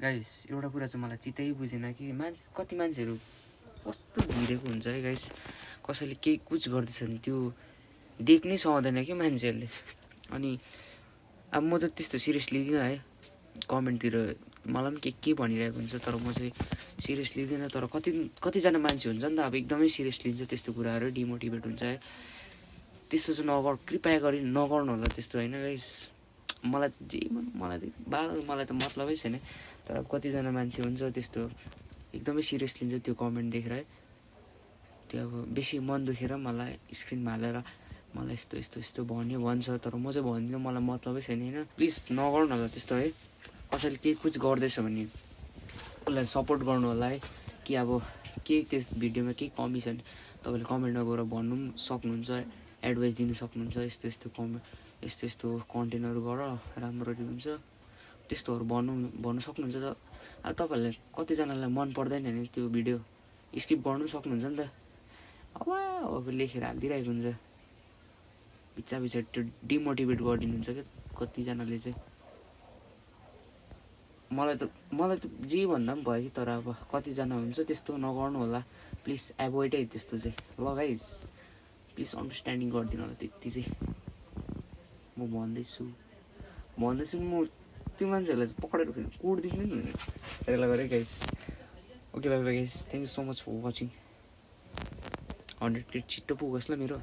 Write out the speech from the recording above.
Guys एउटा कुरा चाहिँ मलाई चित्तै बुझेन कि कति मान्छेहरू कस्तो भिरेको हुन्छ है गाइस। कसैले केही कुछ गर्दैछ भने त्यो देख्नै सक्दैन कि मान्छेहरूले। अनि अब म त त्यस्तो सिरियस लिँदिनँ है, कमेन्टतिर मलाई पनि के भनिरहेको हुन्छ, तर म चाहिँ सिरियस लिँदिनँ। तर कतिजना मान्छे हुन्छ नि त अब एकदमै सिरियस लिन्छ त्यस्तो कुराहरू, डिमोटिभेट हुन्छ है। त्यस्तो चाहिँ कृपया गरी नगर्नु होला त्यस्तो होइन गाइस। मलाई मलाई त मतलबै छैन, तर अब कतिजना मान्छे हुन्छ त्यस्तो एकदमै सिरियस लिन्छ त्यो कमेन्ट देखेर है। त्यो अब बेसी मन दुखेर मलाई स्क्रिनमा हालेर मलाई यस्तो भन्छ, तर म चाहिँ भन्दिनँ, मलाई मतलबै छैन होइन। प्लिज नगर्नु होला त्यस्तो है। कसैले केही कुछ गर्दैछ भने उसलाई सपोर्ट गर्नु होला है। कि अब केही त्यस भिडियोमा केही कमी छ भने तपाईँले कमेन्टमा गएर भन्नु पनि सक्नुहुन्छ, एडभाइस दिनु सक्नुहुन्छ। यस्तो कन्टेन्टहरू गर राम्ररी हुन्छ, त्यस्तोहरू भन्नु सक्नुहुन्छ। त अब तपाईँहरूलाई कतिजनालाई मन पर्दैन भने त्यो भिडियो स्किप गर्नु पनि सक्नुहुन्छ नि त। अब लेखेर हालिदिइरहेको हुन्छ, बिचा त्यो डिमोटिभेट गरिदिनुहुन्छ क्या कतिजनाले चाहिँ। मलाई त जे भन्दा पनि भयो कि, तर अब कतिजना हुन्छ त्यस्तो नगर्नु होला प्लिज, एभोइड है त्यस्तो चाहिँ ल गाइस। प्लिज अन्डरस्ट्यान्डिङ गरिदिनु होला त्यति चाहिँ म भन्दैछु। म त्यो मान्छेहरूलाई पक्रेर कुट्दिनु नि त्यसलाई गरेँ guys. Okay bye bye guys, thank you so much for watching. 100K छिट्टो पुगोस् ल मेरो।